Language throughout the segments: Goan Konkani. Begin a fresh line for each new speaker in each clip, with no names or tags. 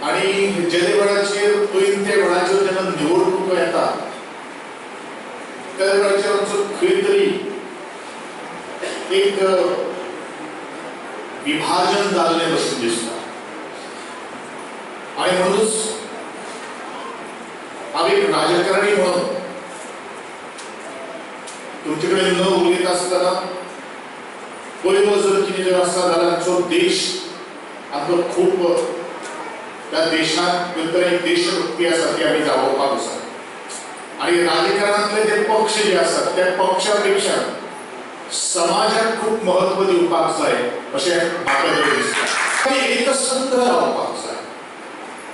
आणि जेदे वेळाचेर पयलीं त्या वेळाचेर जेन्ना निवडणुको येता त्या वेळाचेर आमचो खंय तरी एक विभाजन जाल्लें भशेन दिसता. आणि म्हणूनच हांव एक राजकारणी म्हणून तुमचे कडेन न उलयता आसतना पयलो जर कितें जर आसा जाल्यार आमचो देश आमकां खूब त्या देशांत भितर एक देशभक्ती आसा ती आमी जागोवपाक आसा. आणि राजकारणांतले जे पक्ष जे आसात त्या पक्षा पेक्षा समाजाक खूब महत्व दिवपाक जाय अशें म्हाका तरी दिसता. आमी एकसंध रावपाक जाय.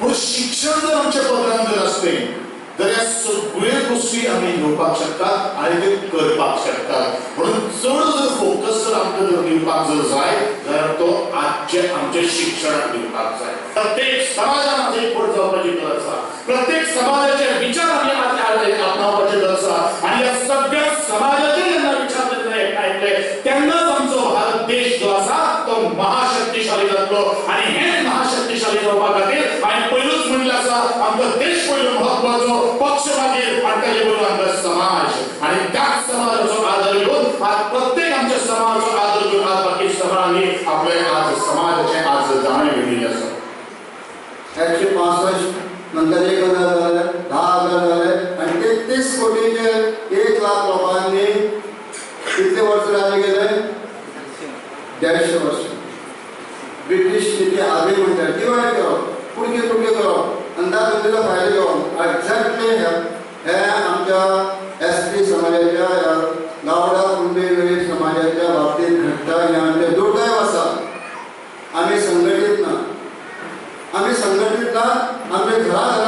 पूण शिक्षण जर आमच्या पदरान जर आसलें जाल्यार सगळे गोश्टी आमी घेवपाक शकतात आनी ते करपाक शकतात. म्हणून चड जर फोकस जर आमकां जर दिवपाक जर जाय जाल्यार तो आजचे आमच्या शिक्षणाक दिवपाक जाय. प्रत्येक समाजान आज एकवट जावपाची गरज आसा. प्रत्येक समाजाचे विचार आमी आज आपणावपाची गरज आसा. आनी ह्या सगळ्या समाजाचे जेन्ना विचार जेन्ना एकठांय तेन्नाच आमचो भारत देश जो आसा तो महाशक्तिशाली जातलो. आनी हें महाशक्तिशाली जावपा खातीर हांवें पयलूच म्हणलें आसा, आमचो देश पयलो म्हत्वाचो, पक्ष मागीर आनी ताजे बरोबर आमकां समाज. आनी त्याच समाजाचो आदर घेवन आज प्रत्येक आमच्या समाजाचो आदर घेवन आज बाकी समाजांनी आपले आज समाजाचें आज जाणीव घेतिल्लें आसा.
165 नंतर 1000 जाले, 10,000 जाले आनी 33 कोटीचे 1 लाख लोकांनी कितले वर्स राज्य केले? 150 वर्ष. ब्रिटीश किती आदमी म्हणटात डिवायड करप, कुडके कुडके करप आनी तातूंतलो फायदो घेवप. एक्झॅक्टली हे आमच्या एस टी समाजाच्या ह्या गावडा कुणबी वेळीप समाजाच्या बाबतींत घडटा. हें आमचें दुर्दैव आसा. आमी संघटीत ना, आमी संघटीत ना. आमच्या घरा